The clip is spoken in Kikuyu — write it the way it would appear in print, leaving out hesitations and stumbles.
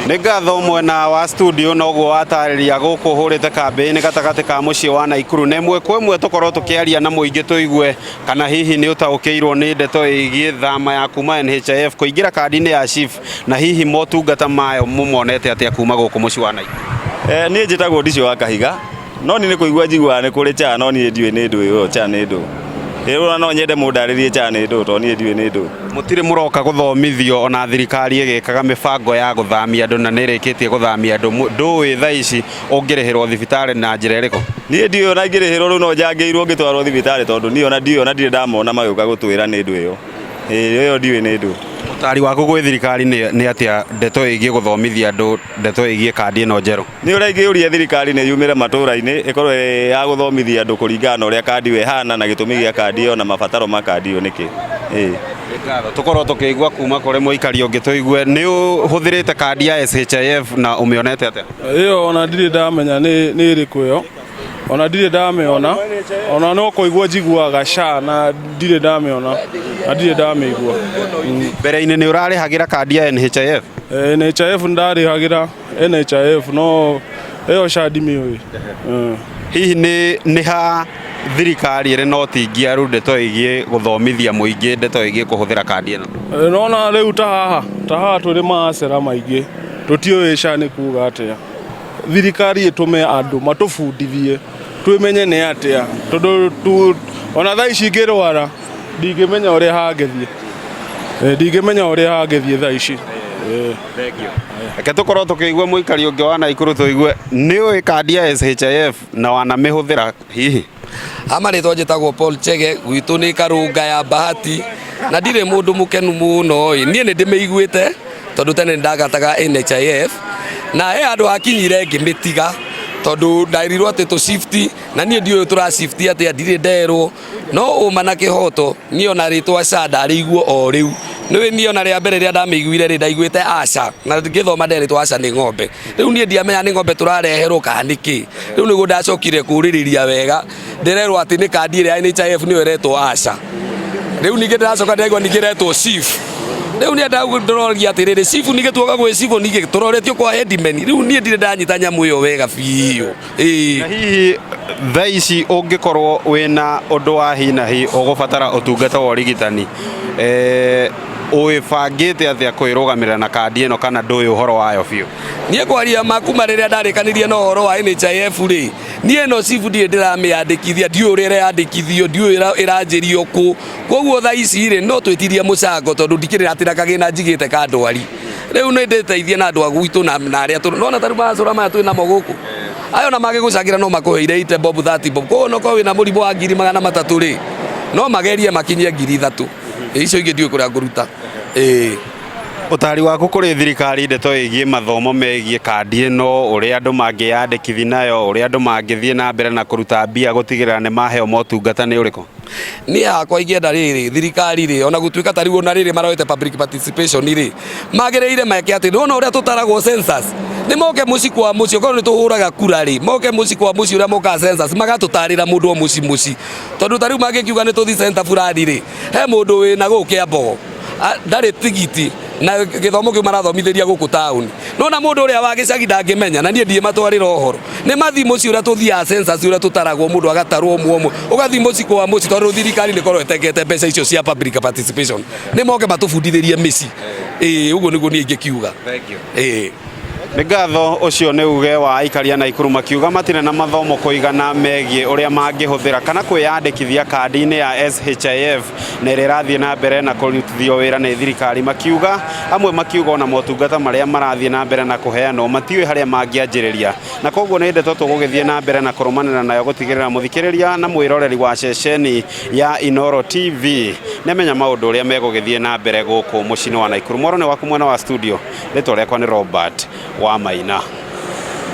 Nĩ ngatho mwena wa studio noguo watarĩria gũkũ hũrĩte kambĩ-inĩ gatagatĩ ka mũciĩ wa Naikuru na ĩmwe kwa ĩmwe tũkorwo tũkĩaria na mũingĩ tũigue kana hihi nĩ ũtaũkĩirwo nĩ ndeto ĩgiĩ thama ya kuma NHIF kũingĩra kandi-inĩ ya SHIF na hihi motungata mayo mũmonete atĩa kuma gũkũ mũciĩ wa Naikuru. Eh, niĩ njĩtagwo Ndicio wa Kahiga no niĩ nĩ kũigua njiguaga nĩ kũrĩ chaa no niĩ ndiũĩ nĩ ndũ ĩyo chaa nĩ ndũ. Ĩĩ no nyende mũndarĩrie chaa nĩ ndũ tondũ niĩ ndiũĩ nĩ ndũ. Mũtirĩ mũroka gũthomithio ona thirikari ĩgĩkaga mĩbango ya gũthamia andũ na nĩ ĩrĩkĩtie gũthamia andũ ndũĩ thaa ici ũngĩrĩhĩrwo thibitarĩ na njĩra ĩrĩkũ? Niĩ ndiũĩ ona ingĩrĩhĩrwo rĩu no njangĩirwo ngĩtwarwo thibitarĩ tondũ niĩ ona ndiũĩ ona ndirĩ ndamona magĩũka gũtwĩra nĩ ndũ ĩyo. Ĩĩ ĩyo ndiũĩ nĩ ndũ. Ũtari waku gwĩ thirikari nĩ atĩa ndeto ĩgiĩ gũthomithia andũ ndeto ĩgiĩ kandi ĩno njerũ? Nĩ ũrĩa ingĩũria thirikari nĩ yumĩre matũra-inĩ ĩkorwo ĩ ya gũthomithia andũ kũringana na ũrĩa kandi ĩyo ĩhana na gĩtũmi gĩa kandi ĩyo na mabataro ma kandi ĩyo nĩkĩ. Ĩĩ. Nĩ ngatho. Tũkorwo tũkĩigua kuma kũrĩ mũikari ũngĩ tũigue nĩ ũhũthĩrĩte kandi ya SHIF na ũmĩonete atĩa? Ĩyo ona ndirĩ ndamenya nĩ ĩrĩkũ ĩyo ona ndirĩ ndamĩona ona no kũigua njiguaga SHA na ndirĩ ndamĩona na ndirĩ ndamĩigua. Mbere-inĩ nĩ ũrarĩhagĩra kandi ya NHIF? NHIF ndarĩhagĩra NHIF no ĩyo SHA ndimĩũĩ. Hihi nĩ nĩ ha thirikari ĩrĩ na ũtingiaru ndeto ĩgiĩ gũthomithia mũingĩ ndeto ĩgiĩ kũhũthĩra kandi ĩno? Nona rĩu ta haha ta haha tũrĩ macera maingĩ tũtiũĩ SHA nĩ kuga atĩa. Thirikari ĩtũme andũ matũbundithie twĩmenye nĩ atĩa tondũ ona thaa ici ingĩrwara ndingĩmenya ũrĩa hangĩthiĩ, ndingĩmenya ũrĩa hangĩthiĩ thaa ici. Reke tũkorwo tũkĩigua mũikari ũngĩ wa Naikuru tũigue nĩ ũĩ kandi ya SHIF na wanamĩhũthĩra hihi? Ha marĩtwa njĩtagwo Paul Chege gwitũ nĩ Karũnga ya Bahati na ndirĩ mũndũ mũkenu mũno ĩ niĩ nĩ ndĩmĩiguĩte tondũ tene nĩ ndagataga NHIF na he handũ hakinyire ngĩmĩtiga tondũ nderirwo atĩ tũ shift na niĩ ndiũĩ tũra shift atĩa ndirĩ nderwo no ũma na kĩhoto niĩ ona rĩtwa SHA ndarĩigua o rĩu nĩũĩ niĩ ona rĩa mbere rĩrĩa ndamĩiguire rĩ ndaiguĩte Asha na ngĩthoma nderĩtwo Asha nĩ ng'ombe rĩu niĩ ndiamenya nĩ ng'ombe tũrareherwo kana nĩ kĩ rĩu nĩguo ndacokire kũrĩrĩria wega ndĩrerwo atĩ nĩ kandi ĩrĩa ya NHIF nĩyo ĩretwo Asha rĩu ningĩ ndĩracoka ndĩraigua ningĩ ĩretwo SHIF rĩu niĩ ndĩroria atĩrĩrĩ SHIF ningĩ tuoka gwĩ SHIF ningĩ tũroretio kwa headman rĩu niĩ ndirĩ ndanyita nyamũ ĩyo wega biũ ĩĩ Na hihi thaa ici ũngĩkorwo wĩna ũndũ wa hi na hi ũgũbatara ũtungata wa ũrigitani eh, wĩbangĩte atĩa kwĩrũgamĩrĩra na kandi ĩno kana ndũĩ ũhoro wayo biũ? Niĩ kwaria ma kuma rĩrĩa ndarĩkanirie na ũhoro wa NHIF rĩ, niĩ ĩno SHIF ndirĩ ndĩramĩandĩkithia, ndiũĩ ũrĩa ĩrandĩkithio, ndiũĩ ĩranjĩrio kũ. Koguo thaa ici rĩ, no twĩtirie mũcango tondũ ndikĩrĩ atĩ na kagĩna njigĩte ka ndwari. Rĩu nĩ ndĩteithie na andũ a gwitũ na arĩa tũ, nĩwona ta rĩu macũra maya twĩ namo gũkũ, aya ona mangĩgũcangĩra no makũheire 80 bob 30 bob. Koguo onokorwo wĩna mũrimũ wa 300,000 rĩ, no magerie makinyie 3,000. Icio ingĩ ndiũĩ kũrĩa ngũruta. Ĩĩ. Ũtari waku kũrĩ thirikari ndeto ĩgiĩ mathomo megiĩ kandi ĩno, ũrĩa andũ mangĩyandĩkithia nayo, ũrĩa andũ mangĩthiĩ na mbere na kũruta mbia gũtigĩrĩra nĩ maheo motungata nĩ ũrĩkũ? Niĩ hakwa ingĩenda rĩrĩ, thirikari rĩ, ona gũtuĩka ta rĩu ona rĩrĩ maroete public participation rĩ, magĩrĩire meke atĩ, nĩwona ũrĩa tũtaragwo census, nĩ moke mũciĩ kwa mũciĩ, okorwo nĩ tũhũraga kura rĩ, moke mũciĩ kwa mũciĩ ũrĩa mokaga census, magatũtarĩra mũndũ o mũciĩ mũciĩ. Tondũ ta rĩu mangĩkiuga nĩ tũthiĩ center fulani rĩ, he mũndũ wĩna gũkũ Kĩambogo, ndarĩ tigiti na gĩthomo kĩu marathomithĩria gũkũ taũni. Nĩwona mũndũ ũrĩa wa gĩcagi ndangĩmenya na niĩ ndiĩmatwarĩra ũhoro. Nĩ mathiĩ mũciĩ ũrĩa tũthiaga census ũrĩa tũtaragwo mũndũ agatarwo ũmwe ũmwe, ũgathiĩ mũciĩ kwa mũciĩ tondũ thirikari nĩ ĩkoragwo ĩtengete mbeca icio cia public participation. Nĩ moke matũbundithĩrie mĩciĩ. Ĩĩ ũguo nĩguo niĩ ingĩkiuga. Ĩĩ. Nĩ ngatho ũcio nĩ uge wa aikari a Naikuru makiuga matirĩ na mathomo kũigana megiĩ ũrĩa mangĩhũthĩra kana kwĩyandĩkithia kandi-inĩ ya SHIF na ĩrĩa ĩrathiĩ na mbere na kũrutithio wĩra nĩ thirikari makiuga amwe makiuga ona motungata marĩa marathiĩ na mbere na kũheanwo matiũĩ harĩa mangĩanjĩrĩria na koguo nĩ ndeto tũgũgĩthiĩ na mbere na kũrũmanĩra nayo gũtigĩrĩra mũthikĩrĩria na mwĩroreri wa ceceni ya Inooro TV nĩamenya maũndũ ũrĩa megũgĩthiĩ na mbere gũkũ mũciĩ-inĩ wa Naikuru. Mwaro nĩ waku mwena wa studio. Rĩtwa rĩakwa nĩ Robert Wamaina.